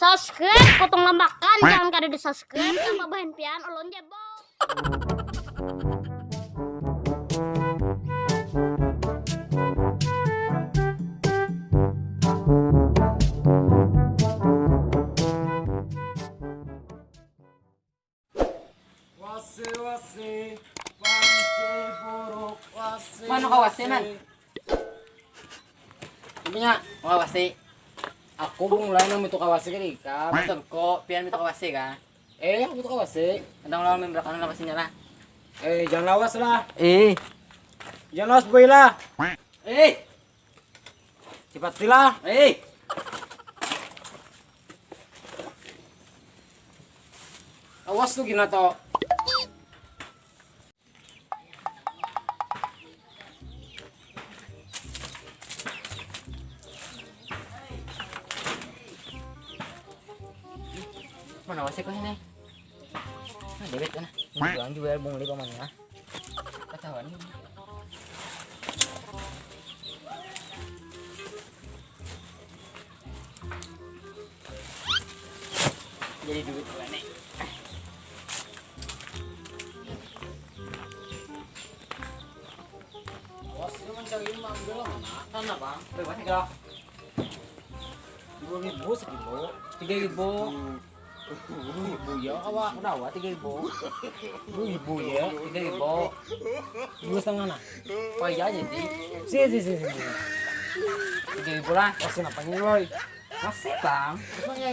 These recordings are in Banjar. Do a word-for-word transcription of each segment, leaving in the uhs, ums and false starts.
Subscribe, potong lambakan, jangan kada di subscribe, napa bahan pian, ulun jebol. Wasi wasi, panci buruk wasi. Mana kawasi, Man? Ini nya, kawasi. Aku bung mulai nang itu kawasi kali ka. Maksudku, pian itu kawasi ka? Eh, aku itu kawasi. Kadang lawan memberakan kawasinya lah. Eh, jangan lawas lah. Eh. Jangan lawas boy lah. Eh. Cepat lah. Eh. Awas tuh gina to. Mana wasik lah ini? Nah, dewek kan. Ini doang juga bungli pamannya. Ketahuan ini. Jadi duit gua nih. Awas lu mencari mah udah lah mana? Sana bang. Berapa sih kak? Dua ribu sekilo. Tiga ribu. Dua ribu ya awak. Udah awak tiga ribu. Dua ribu ya. Tiga ribu. Dua setengah nah. Payah aja sih. Sih sih sih sih. Tiga ribu lah. Masih apa nih Roy? Masih bang. Masih bang ya.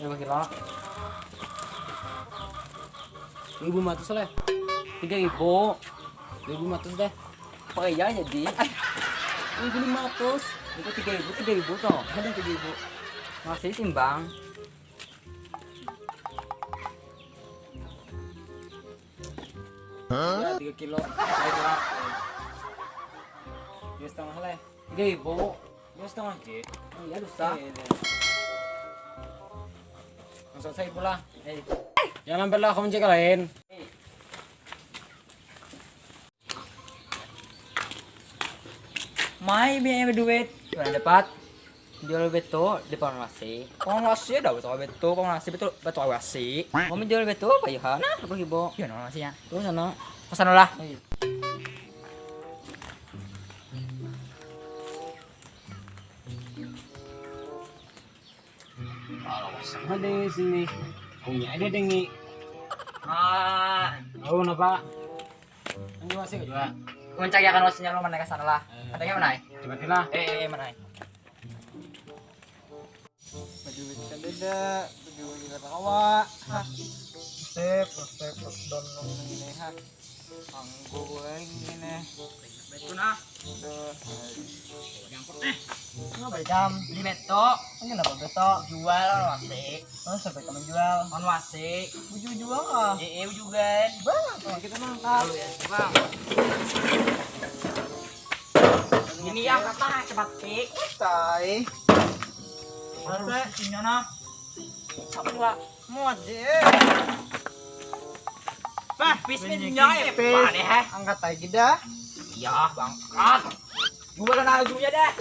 Berapa kilo? Dua ribu lima ratus lah. Tiga ribu. Dua ribu lima ratus deh. Payah jadi. Dua ribu lima ratus. Itu tiga ribu, tiga ribu toh. Ada tiga ribu. Masih timbang. Ya, tiga kilo. Tiga kilo. Dua setengah lah. Tiga ribu. Dua setengah je. Iya dosa. Iya, iya. Langsung saya pula. Eh. Jangan sampai lah kamu cek lain. Mai biaya duit. Mana dapat? Jual betul di Pangwasi. Pangwasi ada betul betul Pangwasi betul betul awasi. Mau menjual betul apa ya? Nah, apa ibu? Ya no sih ya. Terus sana. Pesan lah. Kalau sama deh sini. Punya ada dengi. Ah, tahu napa? Ini masih kedua. Mencari akan wasinya lo mana ke sana lah. Ada yang mana? Coba lah. Eh, eh, mana? Baju kita beda, baju kita kawa. Hah. Sip, sip, don ini ha. Anggur ini. Itu nah. Tuh. Yang putih. Ini apa jam? Di beto. Ini apa beto? Jual masih. Terus sampai ke menjual. Kon wasi. Bujur jual ah. Iya, iya juga. Bang, kalau kita mangkal. Lalu ya, Bang. Ini yang kata cepat tik. Tai. Masa isinya nah. Apa muat je. Bah, pis ini nyawa ya. Pis. Angkat lagi dah. Iya, Bang. Angkat. Dua dan ajunya dah.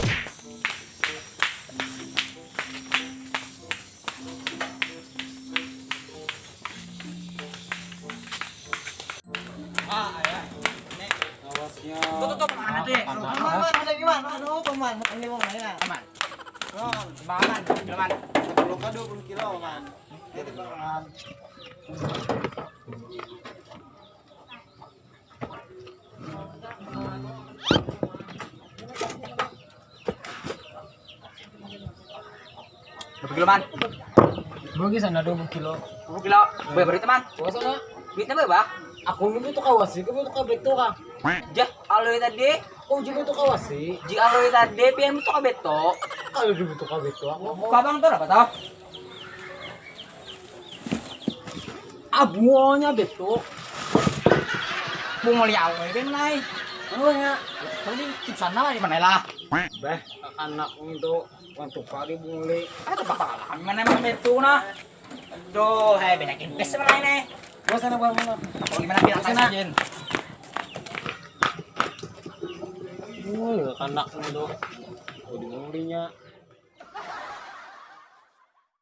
Ah, ya. Ini. Awasnya. Tuh, tuh, tuh, mana deh? Paman, paman, ada gimana? Aduh, paman, ini mau mana? Paman. Paman, paman, paman. Sepuluh ke dua puluh kilo, paman. Ini paman. Berapa kilo, Man? Bagi sana dua puluh kilo. Dua puluh kilo. Berapa itu, Man? Bawa sana. Duitnya berapa? Aku ini butuh kawasi, aku butuh kabek tuh, Kak. Jah, aloi tadi. Aku juga butuh kawasi. Ji aloi tadi, pian butuh kabek tuh. Kalau dia butuh kabek tuh, aku. Kabang tuh apa tau? Abuonya beto. Bung liau ini nai. Anunya. Ini di sana lah di mana lah. Beh, anak itu waktu pari bungli. Ada apa kami mana emang beto nah. Aduh, hai banyak impes mana ini. Gua sana gua mana. Apa gimana bilang sana. Wah, anak itu. Di bunglinya.